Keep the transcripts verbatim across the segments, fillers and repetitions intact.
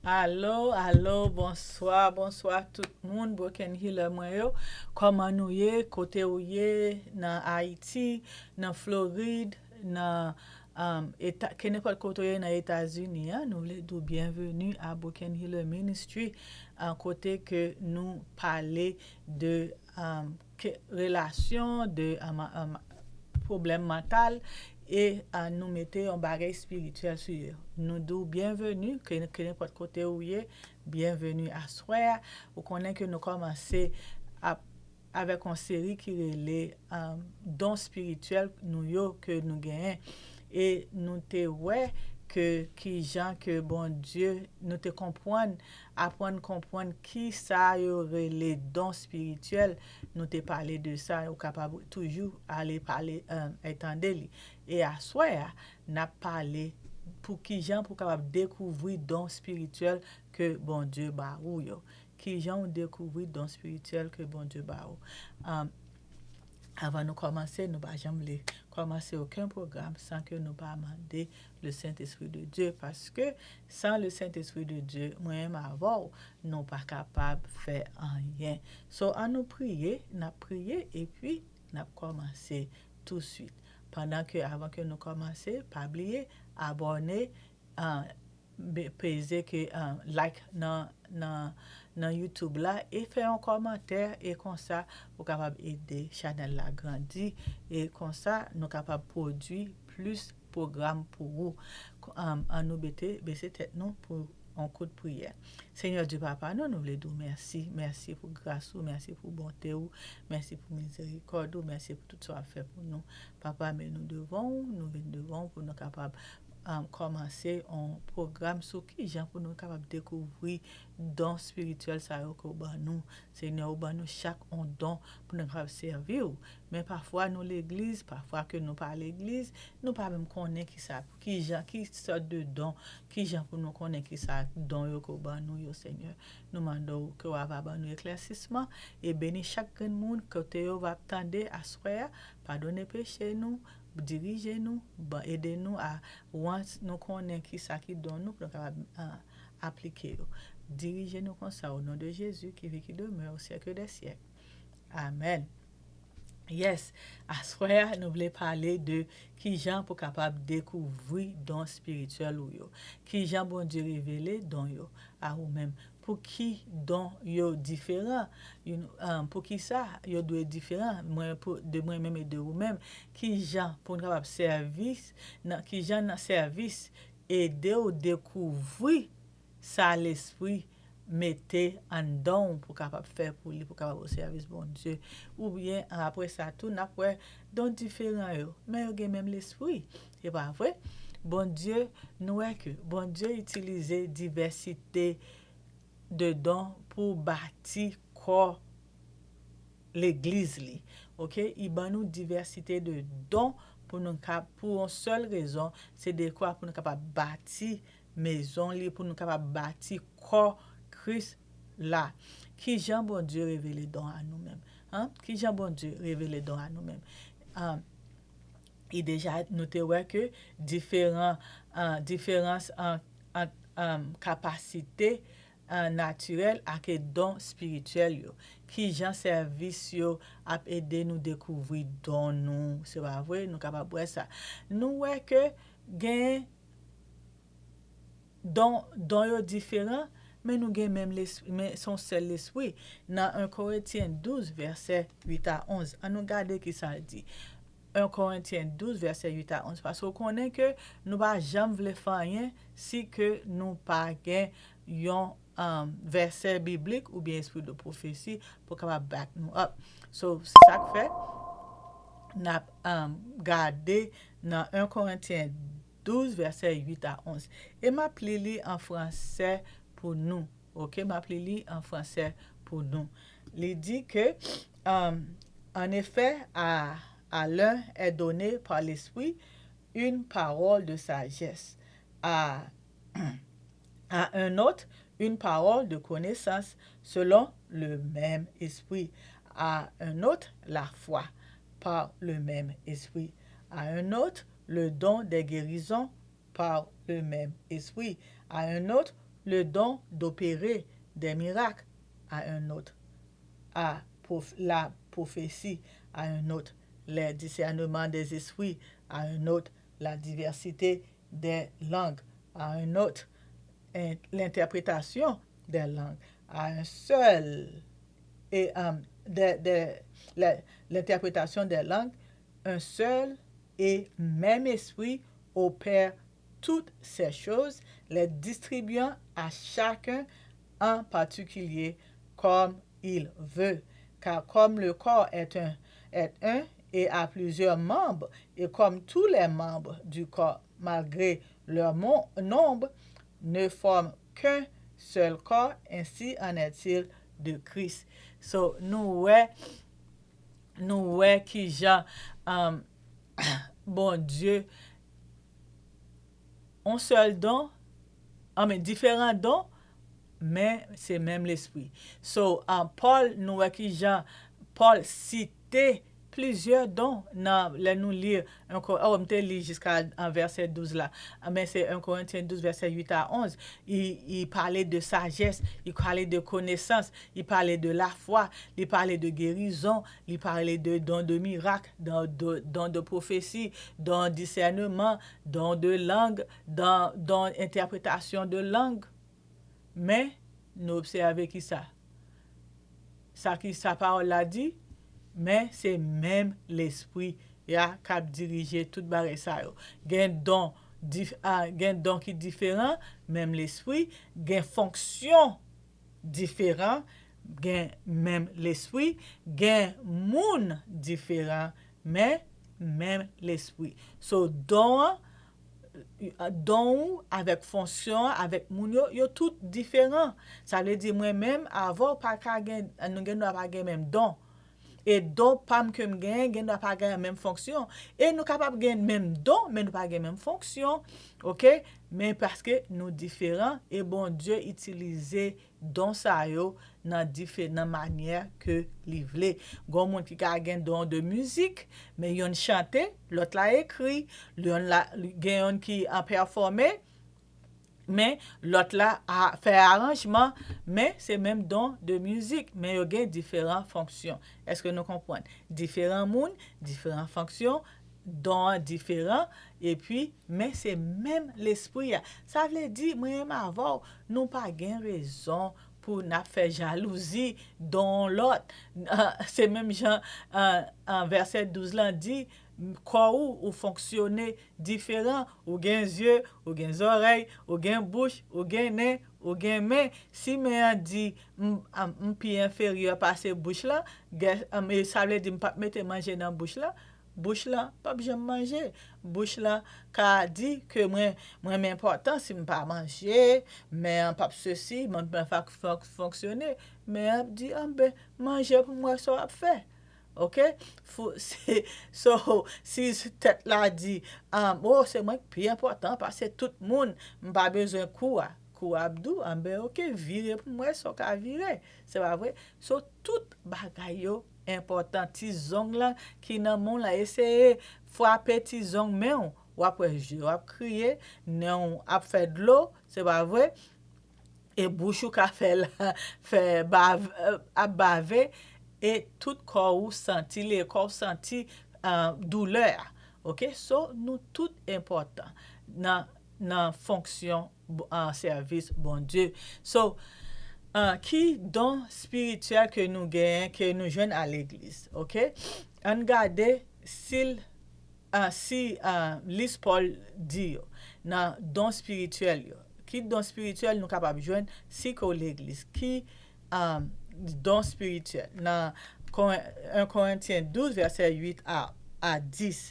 Alo, alo, bonswa, bonswa tout moun, Broken Healer mwen yo. Kòman nou ye? Kote ou ye? Nan Ayiti, nan Florid, nan um, eta, kenenpòt kote ou ye nan Etazini an, nou vle di w byenveni a Broken Healer Ministry, an kote ke nou pale de um, ke, relasyon, de um, um, pwoblèm mantal, e uh, nou mete yon bagay espirityèl sou yo. Nou di w byenveni, ke, ke nenpòt kote ou ye, byenveni aswè a. Ou konnen ke nou kòmanse ap, avèk yon seri ki rele um, don espirityèl nou yo ke nou genyen. E nou te wè ke kijan ke Bondye, nou te konprann, aprann konprann ki sa yo rele don espirityèl. Nou te pale de sa, ou kapab toujou ale pale, um, e tande li. E aswè a, n ap pale pou kijan pou w kapab dekouvri don espirityèl ke Bondye ba ou yo. Kijan w dekouvri don espirityèl ke Bondye ba ou? Um, avan nou kòmanse, nou pa janm vle kòmanse okenn pwogram san ke nou pa mande le Saint-Esprit de Dieu, paske san le Saint-Esprit de Dieu, mwen menm avè w, nou pa kapab fè anyen. So, an nou priye, n ap priye, epi n ap kòmanse touswit. Pandan ke, avan ke nou kòmanse, pa bliye, abòne, ah, be- peze ke, ah, like nan, nan, nan YouTube la e fè yon kòmantè e konsa ou kapab ede chanèl la grandi e konsa nou kapab pwodui plis pwogram pou ou. Ko- um, an nou bete, bese tèt nou pou yon kout priyè. Senyè Dye Papa nou, nou vle di w mèsi. Mèsi pou gras ou, mèsi pou bonte ou, mèsi pou mizerikòd ou, mèsi pou tout sa w ap fè pou nou. Papa, men nou devan w, nou vin devan w pou nou kapab um, kòmanse yon pwogram sou kijan pou nou kapab dekouvri don espirityèl sa yo ke w ban nou. Senyè, ou ban nou chak yon don pou nou kapab sèvi w. Men pafwa nou legliz, pafwa ke nou pa legliz, nou pa menm konnen ki sa, kijan, ki sòt de don, kijan pou nou konnen ki sa don yo ke w ban nou yo, Senyè. Nou mande w ke w ava ban nou eklèsisman e beni chak grenn moun kote yo va tande aswè a, padone peche nou, dirije nou, ban- ede nou a, once nou konnen ki sa ki don nou, pou nou kapab, ah, aplike yo. Dirije nou konsa, au nom de Jésus, qui vit, qui demeure au siècle des siècles. Amen. Yes, aswè a, nou vle pale de kijan pou kapab dekouvri don espirityèl ou yo. Kijan Bondye revele don yo a ou menm. Pou ki don yo diferan? You know, um, pou ki sa yo dwe diferan? Mwen, pou, de mwen menm e de ou menm. Kijan pou n kapab sèvis, nan, kijan nan sèvis ede w dekouvri sa Lespri mete anndan w pou kapab fè pou li, pou kapab o sèvis Bondye. Oubyen, apre sa tou, n ap wè don diferan yo, men yo gen menm Lespri. Se pa vre? Bondye, nou wè ke Bondye itilize divèsite de don pou bati kò legliz li. Oke? Li ban nou divèsite de don pou nou ka, pou yon sèl rezon, se dekwa pou nou kapab bati mezon li, pou nou kapab bati kò Kris la. Kijan Bondye revele don a nou menm? Hein? Kijan Bondye revele don a nou menm? Um, e deja, nou te wè ke diferan, uh, diferans an, ant, um, kapasite, uh, natirèl ak don espirityèl yo. Kijan sèvis yo ap ede nou dekouvri don nou? Se pa vre? Nou kapab wè sa. Nou wè ke gen don, don yo diferan, men nou gen menm Lespri, men se yon sèl Lespri. Nan en Korentyen douz, vèsè uit a onz, ann nou gade ki sa l di. En Korentyen douz, vèsè uit a onz, paske w konnen ke nou pa janm vle fè anyen si ke nou pa gen yon, um, vèsè biblik oubyen espri de pwofesi pou kapab back nou up. So, se sa k fè n ap, um, gade nan en Korentyen douz, vèsè uit a onz. E m ap li li an fransè pou nou. Oke, m ap li li an fransè pou nou. Li di ke, um, en effet, à, à l'un est donné par l'Esprit une parole de sagesse, à, à un autre une parole de connaissance selon le même Esprit, à un autre la foi par le même Esprit, à un autre le don des guérisons par le même Esprit, à un autre Le don d'opérer des miracles à un autre, à prof- la prophétie à un autre, les discernements des esprits à un autre, la diversité des langues à un autre, l'interprétation des langues à un seul, et euh, de, de, l'interprétation des langues, un seul et même esprit opère toutes ces choses, les distribuant à chacun en particulier comme il veut. Car comme le corps est un, est un et a plusieurs membres, et comme tous les membres du corps, malgré leur nombre, ne forment qu'un seul corps, ainsi en est-il de Christ. So, nou wè, nou wè kijan um, Bondye, yon sèl don, anmen, diferan don, men se menm Lespri. So, uh, Pòl, nou wè kijan Pòl site plizyè don nan lè nou li, oh, m te li jiska an vèsè douz la, men se en Korentyen douz, vèsè uit a onz. Li, li pale de sajès, li pale de konesans, li pale de lafwa, li pale de gerizon, li pale de don de mirak, don de, don de pwofesi, don disèneman, don de lang, don, don entèpretasyon de lang. Men, nou obsève ki sa? Sa ki sa pawòl la di? Men se menm Lespri a k ap dirije tout bagay sa yo. Gen don dif- a, gen don ki diferan, menm Lespri, gen fonksyon diferan, gen menm Lespri, gen moun diferan, men menm Lespri. So, don an, don ou avèk fonksyon an, avèk moun yo, yo tout diferan. Sa vle di, mwen menm, avè w pa ka gen, nou gen dwa pa gen menm don. E don pa m ke m genyen, gen dwa pa gen menm fonksyon. E nou kapab gen menm don, men nou pa gen menm fonksyon. Oke? Men paske nou diferan, e Bondye itilize don sa yo nan dife-, nan manyè ke li vle. Gon moun ki ka gen don de mizik, men yonn chante, lòt la ekri, yonn la, gen yonn ki an pèfòme, men lòt la a fè aranjman, men se menm don de mizik, men yo gen diferan fonksyon. Èske nou konprann? Diferan moun, diferan fonksyon, don an diferan, epi, men se menm Lespri a. Sa vle di, mwen menm avè w, nou pa gen rezon pou n ap fè jalouzi don lòt. Se menm jan, an, an vèsè douz lan di, kò ou, ou fonksyone diferan. Ou gen zye, ou gen zòrèy, ou gen bouch, ou gen nen, ou gen men. Si men an di, m, m, m pi enferyè pase bouch lan, gè, m, e sa vle di m p ap mete manje nan bouch lan, bouch lan p ap janm manje. Bouch lan ka di ke mwen, mwen m enpòtan si m pa manje, men an p ap sesi, men an p ap fon-, fonksyone. Men an ap di, anben, manje pou m wè sa w ap fè. Oke? Fou-, se, so, si tèt la di, um, oh, se mwen k pi enpòtan pase tout moun, m pa bezwen kou a. Kou a ap di w, anben, oke, vire pou m wè sa w ka vire. Se pa vre? So, tout bagay yo enpòtan. Ti zong lan ki nan men w lan, eseye frape ti zong men w. W ap wè je w ap kriye, nen w ap fè dlo, se pa vre? E bouch ou ka fè la, fè bav-, ap bave, e tout kò ou santi, le kò w santi, uh, doulè a. Oke? So, nou tout enpòtan nan, nan fonksyon, uh, sèvis Bondye. So, uh, ki don espirityèl ke nou genyen, ke nou jwenn a legliz? Oke? Ann gade si l, uh, si, uh, lis Pòl di yo nan don espirityèl yo. Ki don espirityèl nou kapab jwenn si ke w legliz? Ki, um, don espirityèl? Nan Koren-, en Korentyen douz, vèsè uit a, a dis,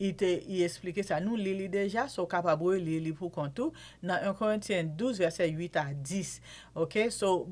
li te, li esplike sa. Nou li li deja, so w kapab reli li pou kont ou. Nan en Korentyen douz, vèsè uit a dis. Oke? So,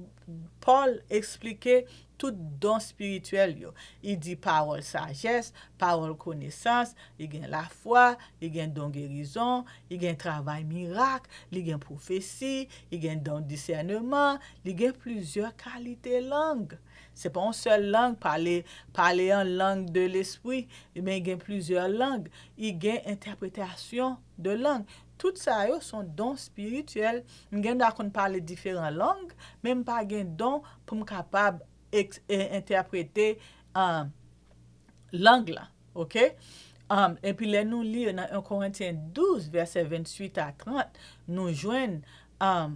Pòl esplike tout don espirityèl yo. Li di pawòl sajès, pawòl konesans, li gen lafwa, li gen don gerizon, li gen travay mirak, li gen pwofesi, li gen don disèneman, li gen plizyè kalite lang. Se pa yon sèl lang, pale, pale an lang de lespri, men gen plizyè lang. Li gen entèpretasyon de lang. Tout sa yo se yon don espirityèl. M gen dwa konn pale diferan lang, men m pa gen don pou m kapab eks- e- entèprete, ah, lang lan. Oke? Um, epi lè nou li nan en Korentyen douz, vèsè venntuit a trant, nou jwenn, um,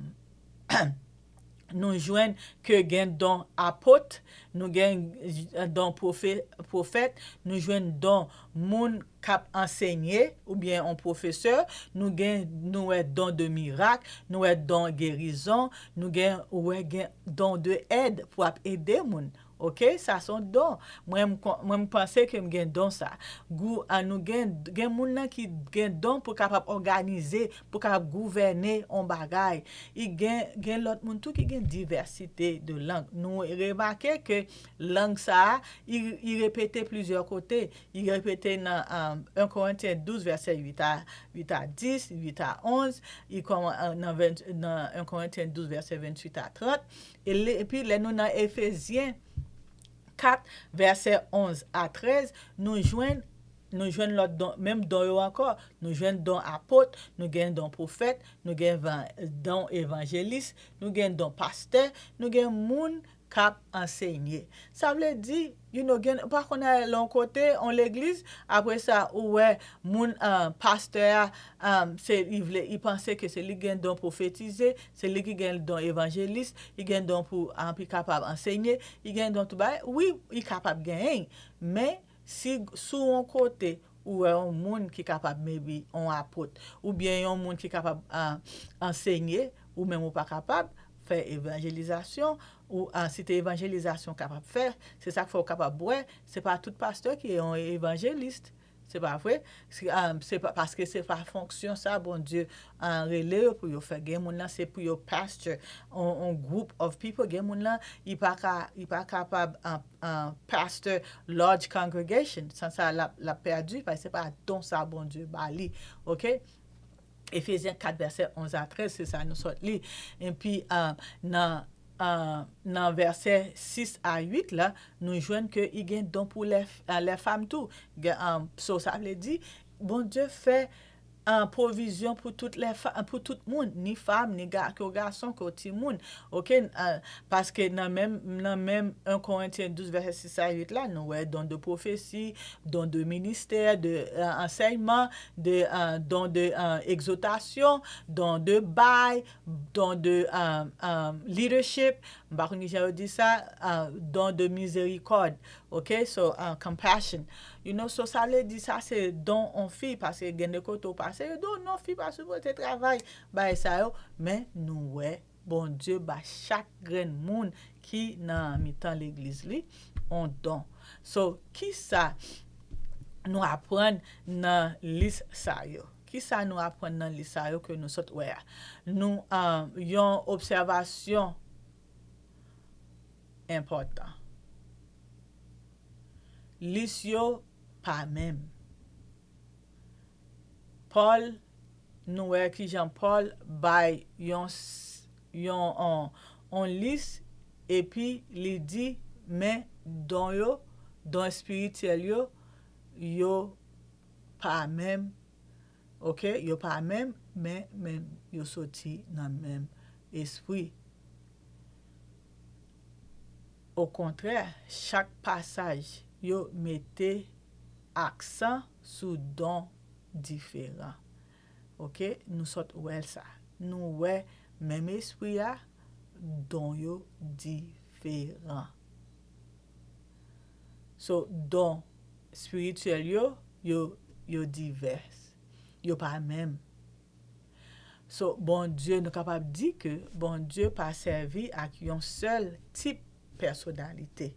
nou jwenn ke gen don apot, nou gen, eh, don pwofe- pwofèt, nou jwenn don moun k ap ansenye oubyen yon pwofesè, nou gen, nou wè don de mirak, nou wè don gerizon, nou gen, wè gen don de èd pou ap ede moun. Oke, sa se yon don. Mwen, m kon- mwen, m panse ke m gen don sa. Gou- a, nou gen, gen moun nan ki gen don pou kapab òganize, pou kapab gouvène yon bagay. I gen, gen lòt moun tou ki gen divèsite de lang. Nou remake ke lang sa a, i, i repete plizyè kote. I repete nan, um, en Korentyen douz, vèsè uit a, uit a dis, uit a onz, i kòman, uh, nan ven- nan en Korentyen douz, vèsè venntuit a trant. E le- epi lè nou nan Efezyen kat, vèsè onz a trèz, nou jwenn, nou jwenn lòt don, menm don yo ankò. Nou jwenn don apot, nou gen don pwofèt, nou gen evan- don evanjelis, nou gen don pastè, nou gen moun k ap ansenye. Sa vle di, you know, gen, pa konn al yon kote, yon legliz, apre sa, ou wè moun, ah, pastè a, ah, se, li vle, li panse ke se li gen don pwofetize, se li ki gen don evanjelis, li gen don pou, ah, li kapab ansenye, li gen don tout bagay. Wi, li kapab genyen, men si sou yon kote ou wè yon moun ki kapab maybe yon apot, oubyen yon moun ki kapab, ah, ansenye, ou menm ou pa kapab fè evanjelizasyon, ou, ah, si te evanjelizasyon kapab fè, se sa k fè w kapab wè, se pa tout pastè ki yon evanjelis. Se pa vre? Se, ah, se pa, paske se pa fonksyon sa Bondye, ah, rele yo pou yo fè. Gen moun nan, se pou yo pastor on, on group of people. Gen moun nan, li pa ka, li pa kapab, ah, ah, pastor large congregation. San sa, l ap, l ap pèdi, paske se pa don sa Bondye ba li. Oke? Efezyen kat, vèsè onz a trèz, se sa nou sot li. Epi, ah, nan, ah, nan vèsè sis a uit la, nou jwenn ke li gen don pou lè, ah, lè fanm tou. Gen, ah, so, sa vle di, Bondye fè, ah, pwovizyon pou tout lè fa- pou tout moun, ni fanm, ni ga- ke w gason, ke w timoun. Oke? Ah, paske nan menm, nan menm en Korentyen douz, vèsè sis a uit la, nou wè don de pwofesi, don de ministè, de, ah, ansèyman, de, ah, don de, ah, egzotasyon, don de bay, don de, ah, ah, leadership, m pa konn kijan yo di sa, ah, don de mizerikòd, oke? So, ah, compassion. You know, so sa vle di sa se don on fi, paske gen de kote w pase, yo di w non, fi pa sipoze travay, bagay sa yo, men nou wè Bondye ba chak grenn moun ki nan mitan legliz li on don. So, kisa nou aprann nan lis sa yo? Kisa nou aprann nan lis sa yo ke nou sot wè a? Nou, ah, yon obsèvasyon enpòtan. Lis yo pa menm. Pòl, nou wè kijan Pòl bay yon s- yon, on, on lis, epi li di, men don yo, don espirityèl yo, yo pa menm, oke? Yo pa menm, men, men yo soti nan menm espri. Okontrè, chak pasaj yo mete aksan sou don diferan. Oke, nou sot wè sa. Nou wè menm espri a, don yo diferan. So, don espirityèl yo, yo, yo divès. Yo pa menm. So, Bondye, nou kapab di ke Bondye pa sèvi ak yon sèl tip pèsonalite.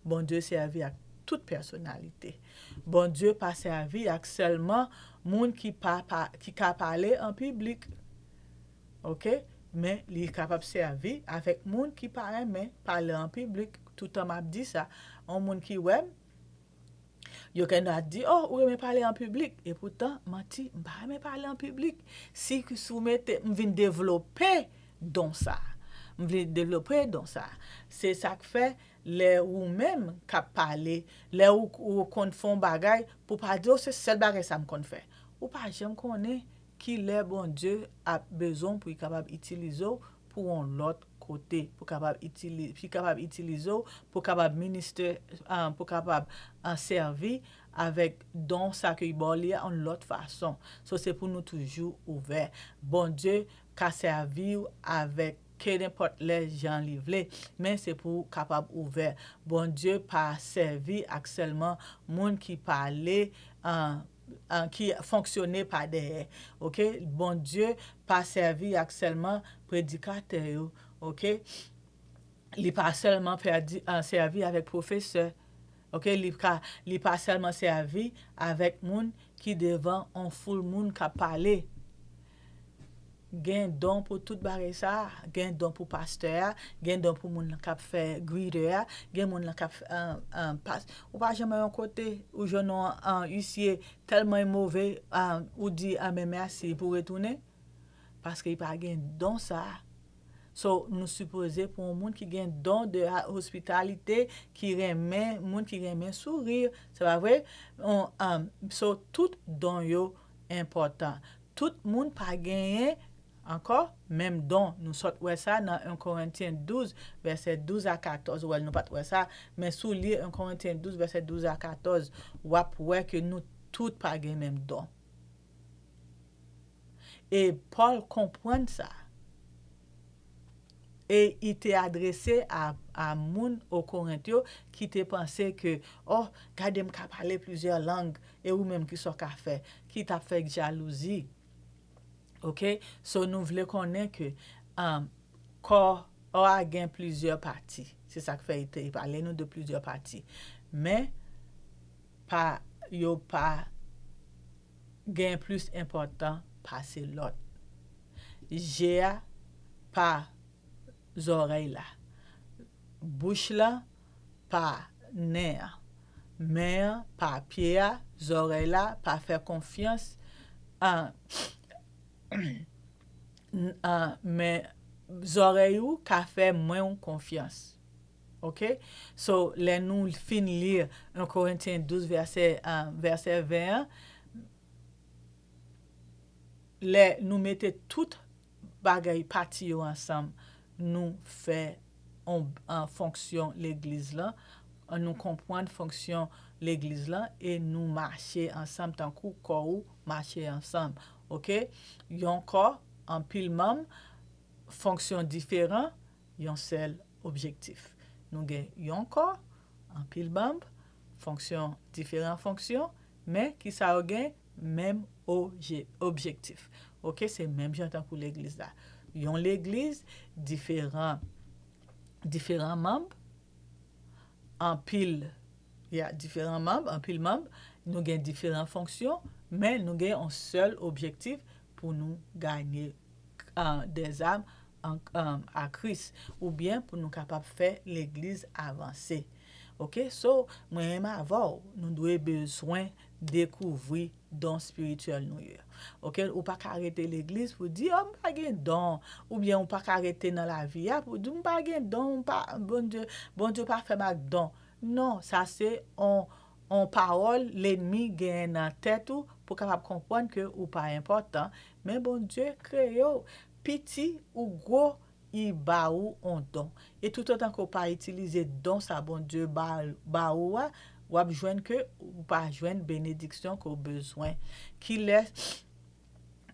Bondye sèvi ak tout pèsonalite. Bondye pa sèvi ak sèlman moun ki pa, pa, ki ka pale an piblik. Oke? Men li kapab sèvi avèk moun ki pa renmen pale an piblik. Toutan m ap di sa, yon moun ki wè m, yo gen dwa di, "Oh, ou renmen pale an piblik." Epoutan, manti, m pa renmen pale an piblik. Si, si w mete, m vin devlope don sa. M vin devlope don sa. Se sa k fè, lè ou menm k ap pale, lè ou, ou konn fè yon bagay, pou pa di, "Oh, se sèl bagay sa m konn fè." Ou pa janm konnen Kilè Bondye ap bezwen w pou li kapab itilize w pou yon lòt kote, pou kapab itili, pou li kapab itilize w, pou kapab ministè, ah, pou kapab, ah, sèvi avèk don sa ke li ba w li a yon lòt fason. So, se pou nou toujou ouvè. Bondye ka sèvi w avèk kenenpòt lè jan li vle, men se pou w kapab ouvè. Bondye pa sèvi ak sèlman moun ki pale, ah, ah, ki fonksyone pa dèyè, oke? Bondye pa sèvi ak sèlman predikatè yo, oke? Li pa sèlman pèdi, ah, sèvi avèk pwofesè, oke? Li ka, li pa sèlman sèvi avèk moun ki devan yon foul moun k ap pale. Gen don pou tout bagay sa a. Gen don pou pastè a, gen don pou moun k ap fè greeter a, gen moun k ap, ah, ah, pas, ou pa janm wè yon kote, ou jwenn yon, ah, isye tèlman move, ah, ou di, ah, men mèsi pou retounen, paske li pa gen don sa a. So, nou sipoze pou yon moun ki gen don de a, ospitalite, ki renmen, moun ki renmen souri, se pa vre? On, um, so, tout don yo enpòtan. Tout moun pa genyen ankò menm don. Nou sot wè sa nan en Korentyen douz, vèsè douz a katòz. Ou wè, nou pa t wè sa, men si w li en Korentyen douz, vèsè douz a katòz, w ap wè ke nou tout pa gen menm don. E Pòl konprann sa. E li te adrese a, a moun o Korent yo ki te panse ke, oh, gade m ka pale plizyè lang, e ou menm ki sa w ka fè, ki t ap fè jalouzi. Oke? So, nou vle konnen ke, um, kò a gen plizyè pati. Se sa k fè li te pale nou de plizyè pati. Men, pa, yo pa gen plis enpòtan pase lòt. Je a pa zòrèy la. Bouch la pa nen an. Men an pa pye a. Zòrèy la pa fè konfyans. Ah, n-, ah, men zòrèy ou ka fè mwen w konfyans. Oke? So, lè nou fin li en Korentyen douz vèsè, ah, vèsè ven an, lè nou mete tout bagay pati yo ansanm, nou fè on, an fonksyon legliz lan, nou konprann fonksyon legliz lan e nou mache ansanm tankou kò ou mache ansanm. Oke? Yon kò, anpil manm, fonksyon diferan, yon sèl objektif. Nou gen yon kò, anpil manm, fonksyon, diferan fonksyon, men ki sa yo gen? Menm oje-, objektif. Oke, se menm jan tankou legliz la. Yon legliz, diferan, diferan manm, anpil, ya, diferan manm, anpil manm, nou gen diferan fonksyon, men nou gen yon sèl objektif pou nou ganye, ah, dèzam an, ah, a Kris, oubyen pou nou kapab fè legliz avanse. Oke? So, mwen menm avè w, nou dwe bezwen dekouvri don espirityèl nou yo. Oke? Ou pa ka rete legliz pou di, oh, m pa gen don. Oubyen ou pa ka rete nan lavi a pou di, m pa gen don, m pa, Bondye, Bondye pa fè m ak don. Non, sa se on, on pawòl lènmi genyen nan tèt ou pou kapab konprann ke ou pa enpòtan, men Bondye kreye w. Piti ou gwo, li ba ou on don. E toutotan ke w pa itilize don sa Bondye ba, ba ou a, w ap jwenn ke ou pa jwenn benediksyon ke w bezwen. Kilè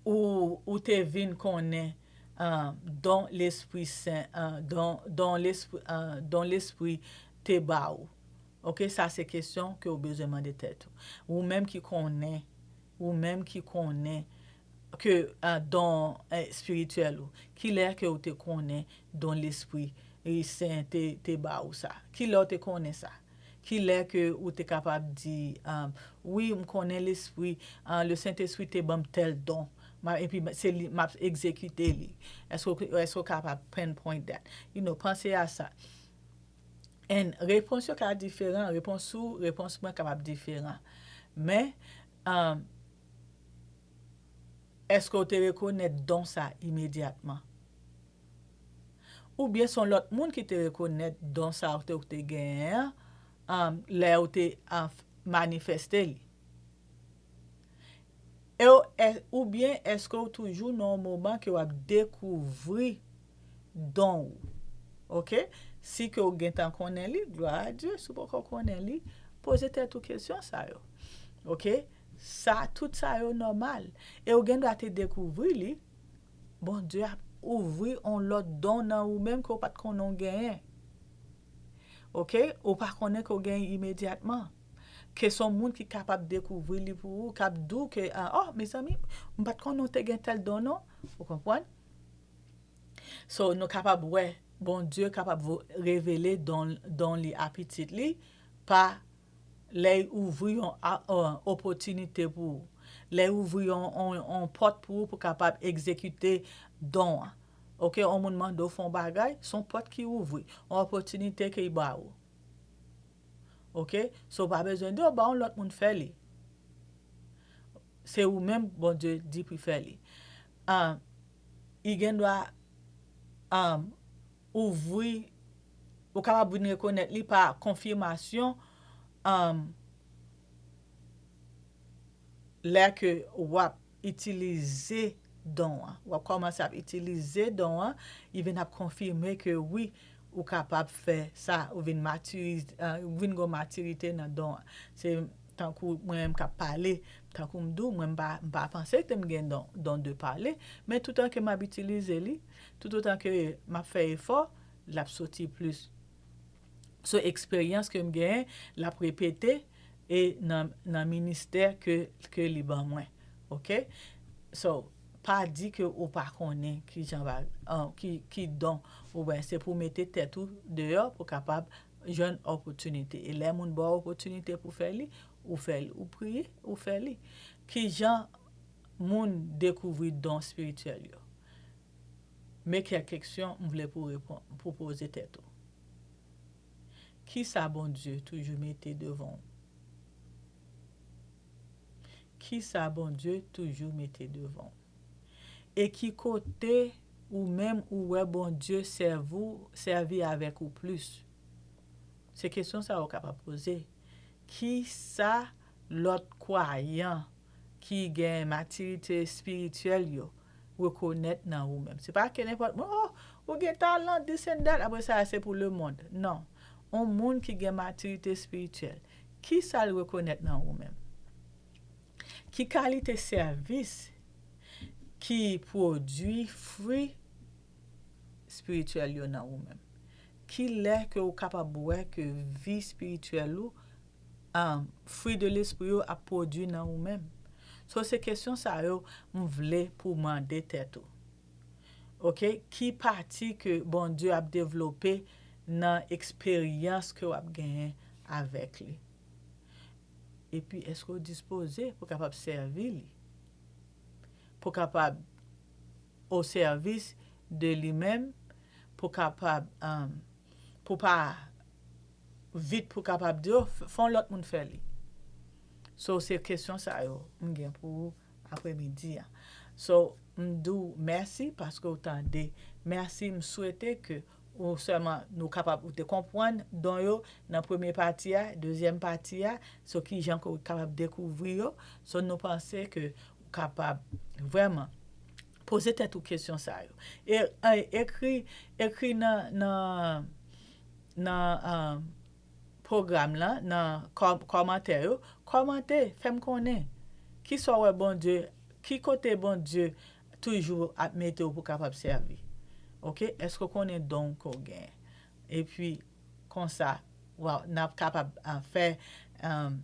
ou, ou te vin konnen, ah, don Lespri Sen, ah, don, don Lespri, ah, don Lespri te ba ou? Oke, sa se kesyon ke w bezwen mande tèt ou. Ou menm ki konnen, ou menm ki konnen ke, ah, don, eh, espirityèl ou, kilè ke ou te konnen don Lespri, eh, Sen te, te ba ou sa? Kilè ou te konnen sa? Kilè ke ou te kapab di, ah, wi, m konnen Lespri, ah, le Sentespri te ban m tèl don, ma, epi se li, m ap egzekite li? Èske w, èske w kapab pinpoint that? You know, panse a sa. And repons yo ka diferan, repons ou, repons mwen kapab diferan. Men, um, èske w te rekonèt don sa imedyatman? Oubyen se yon lòt moun ki te rekonèt don sa ou te, ou te genyen an, um, lè ou te, uh, manifeste li? E w, è- oubyen èske w toujou nan yon moman ke w ap dekouvri don ou? Oke? Si ke w gentan konnen li, glwa a Dye, si w poko konnen li, poze tèt ou kesyon sa yo. Oke? Sa, tout sa yo nòmal. E w gen dwa te dekouvri li, Bondye ap ouvri yon lòt don nan ou menm ke w pa t konnen w genyen. Oke? Ou pa konnen ke w genyen imedyatman. Ke se yon moun ki kapab dekouvri li pou ou, k ap di w ke, ah, oh, mezanmi, m pa t konnen w te gen tèl don non. Ou konprann? So, nou kapab wè, Bondye kapab vo- revele don, don li a pitit li pa lè l ouvri yon a- yon opòtinite pou ou. Lè l ouvri yon, yon, yon pòt pou ou pou kapab egzekite don an. Oke, yon moun mande w fè yon bagay, se yon pòt ki ouvri, yon opòtinite ke l ba ou. Oke? So, w pa bezwen di, oh, ba yon lòt moun fè li. Se ou menm Bondye di pou fè li. Ah, li gen dwa, ah, ouvri, ou kapab vin rekonèt li pa konfimasyon, ah, lè ke w ap itilize don an. W ap kòmanse ap itilize don an, li vin ap konfime ke wi, ou kapab fè sa, ou vin matirize, ou vin gen matirite nan don an. Se tankou mwen menm k ap pale, tankou m di w, mwen m pa, m pa panse ke m gen don, don de pale, men toutan ke m ap itilize li, toutotan ke m ap fè efò, l ap soti plis. So, eksperyans ke m genyen, l ap repete e nan, nan ministè ke, ke li ban mwen. Oke? So, pa di ke ou pa konnen ki jan va, an, ki, ki don ou gen. Se pou mete tèt ou deyò pou kapab jwenn opòtinite. E lè moun ba w opòtinite pou fè li, ou fè li. Ou priye, ou fè li. Ki jan moun dekouvri don espirityèl yo? Men kèk kesyon m vle pou reponn, pou poze tèt ou. Kisa Bondye toujou mete devan w? Kisa Bondye toujou mete devan w? E ki kote ou menm ou wè Bondye sèvi w, sèvi avèk ou plis? Se kesyon sa yo kapab poze. Kisa lòt kwayan ki gen matirite espirityèl yo rekonèt nan ou menm? Se pa ke nenpòt moun, oh, ou gen talan, this and that, apre sa, se pou lemonn. Non. Yon moun ki gen matirite espirityèl, kisa l rekonèt nan ou menm? Ki kalite sèvis ki pwodui fwi espirityèl yo nan ou menm? Ki lè ke ou kapab wè ke vi espirityèl ou, um, fwi de lespri yo ap pwodui nan ou menm? So, se kesyon sa yo m vle pou mande tèt ou. Oke? Ki pati ke Bondye ap devlope nan eksperyans ke w ap genyen avèk li? Epi, èske w dispoze pou kapab sèvi li? Pou kapab o sèvis de li menm, pou kapab, um, pou pa vit pou kapab di, oh, f- fè yon lòt moun fè li. So, se kesyon sa yo m gen pou ou apremidi a. So, m di w mèsi paske w tande. Mèsi, m swete ke ou sèlman nou kapab, ou te konprann don yo nan premye pati a, dezyèm pati a, so ki jan ke w kapab dekouvri yo. So, nou panse ke ou kapab vrèman poze tèt ou kesyon sa yo. E, e, ekri, ekri nan, nan, nan, um, pwogram lan, nan kò- kòmantè yo, kòmante, fè m konnen. Kisa w wè Bondye, ki kote Bondye toujou ap mete w pou kapab sèvi? Oke? Èske w konnen don ke w genyen? Epi, konsa, w a- n ap kapab, ah, fè, um,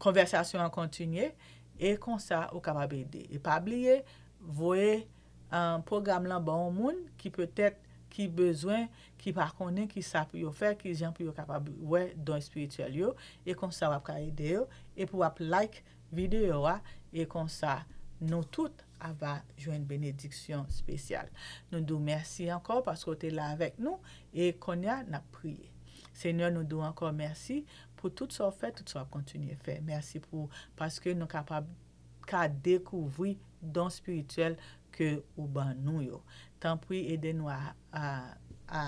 konvèsasyon an kontinye, e konsa ou kapab ede. E pa bliye, voye, ah, pwogram lan ba yon moun ki petèt, ki bezwen, ki pa konnen ki sa pou yo fè, ki jan pou yo kapab wè don espirityèl yo, e konsa w ap ka ede yo, epi w ap like videyo a, e konsa nou tout ava jwenn benediksyon espesyal. Nou di w mèsi ankò paske w te la avèk nou, e kounye a n ap priye. Senyè, nou di w ankò mèsi pou tout sa w fè, tout sa w ap kontinye fè. Mèsi pou, paske nou kapab ka dekouvri don espirityèl ke ou ban nou yo. Tanpri, ede nou a, a, a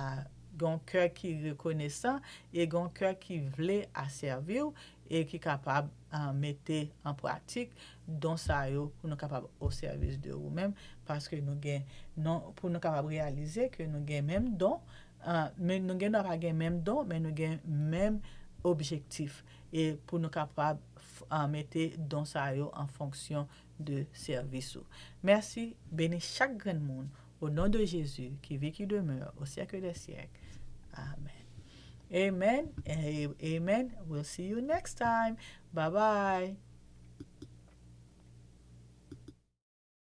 gen yon kè ki rekonesan e gen yon kè ki vle a sèvi w e ki kapab uh, mete an pratik don sa yo pou nou kapab o sèvis de ou menm, paske nou gen non, pou nou kapab reyalize ke nou gen menm don, uh, men nou gen dwa pa gen menm don, men nou gen menm objektif, e pou nou kapab uh, mete don sa yo an fonksyon de sèvis ou. Mèsi, beni chak grenn moun, au nom de Jésus, qui vit, qui demeure au siècle des siècles. Amen. Amen. Amen. We'll see you next time. Bye bye.